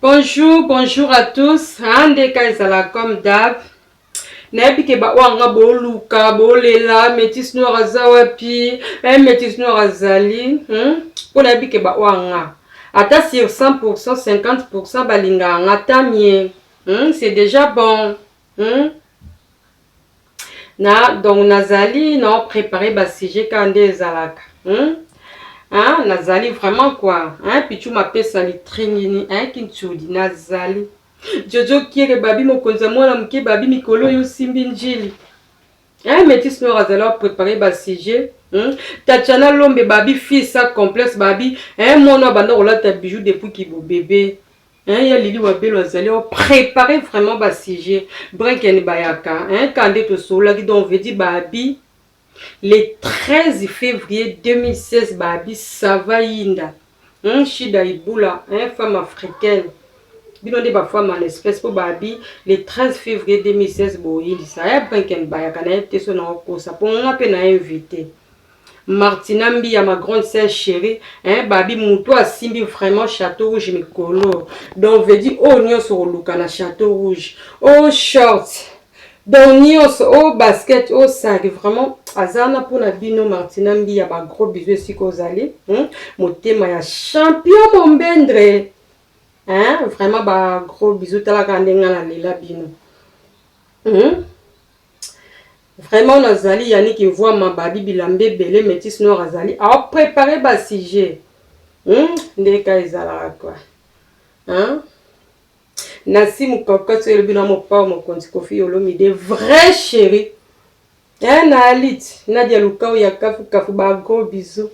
Bonjour, bonjour à tous. Hein, ndeka ezala comme d'hab. Nayebi ke ba oyo nga boluka, bolela, métis noir aza wapi, eh, métis noir azali, Po nayebi ke ba oyo nga. Ata sur 100%, 50% balingaka nga tant mieux. C'est déjà bon. Na donc nazali na préparer ba sujet kaka nde ezalaka. Hein, nazali vraiment quoi, hein, Pichu mapesa litringini, hein, kintsudi nazali. Jojo Kiere babi mokonzi ya mwana moke babi mikolo oyo osimbi njili. Hein, métis noir azali préparer ba sujet. Tatiana Lombe babi fils sa complexe babi, hein, mwana banda kolata bijou depuis kibo bébé. Hein, ya Lili Wabelo azali préparer vraiment ba sujet. Brinken bayaka, hein, kande tosololaki donc veut dire babi le 13 février 2016 babi ça va yinda. Shida Ibula, hein, femme africaine. Bino nde ba femme en espèce po babi le 13 février 2016 boyindisa. Ya Brinken bayaka na ye te so na okosa po nga mpe na invité. Martina Mbia, ma grande sœur chérie, hein, babi mutu asimbi vraiment Château Rouge mikolo. Donc veut dire oyo nyonso koluka na Château Rouge. Oh short. Donc nyonso oh basket, oh sac vraiment azana mpona bino Martina Mbia ba gros bisous esika ozali. Motema ya champion Mombendre. Hein, vraiment ba gros bisous talaka ndenge na lela bino. Vraiment nazali Yannick Mvwama babi bilamba ebele métis noir azali aopréparé ba sujet. Ndeka ezalaka quoi. Hein? Nasi mokokoti elobi na mopao mokonzi Kofi Olomide vrai chéri. Hein, na alit Nadia Lukau ya kafu kafu ba gros bisous.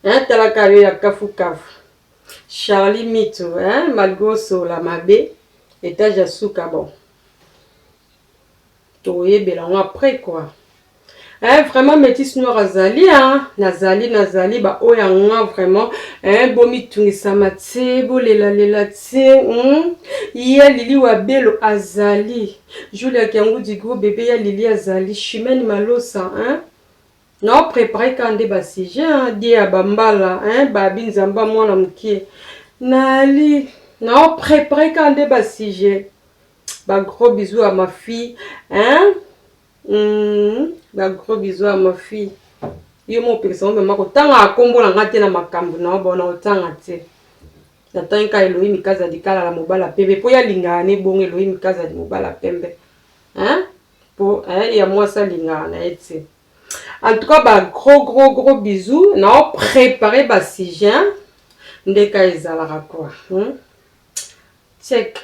Hein, talaka yo ya kafu kafu. Charlie Mito, hein, malgré osola mabe, étage ya suka bon. Toyebela yango après quoi. Hein, vraiment métis noir azali, hein, nazali nazali ba oyo yanga vraiment, hein, bomitungisama te, bolelalela te, Ya Lili Wabelo azali, Julia Kiangu Digo bébé ya Lili azali, Chimène Malosa, hein. Na préparé kaka nde ba sujet, hein, die ya bambala, hein, babi nzamba mwana mokie. Nali na préparé kaka nde ba sujet. Ba gros bisous à ma fille, hein. Ba gros bisous à ma fille. Yo mo opekisa ngo mema kotanga kombo na nga te na makambo na bona otanga te. Natangi ka Elohim Kazadi kalala mobala pembe po ya lingaka ne bongo Elohim Kazadi mobala pembe. Hein? Po hein, ya mwasi alingaka na ye te. En tout cas ba gros gros gros bisous na préparé ba sujet ndeka ezalaka quoi. Check.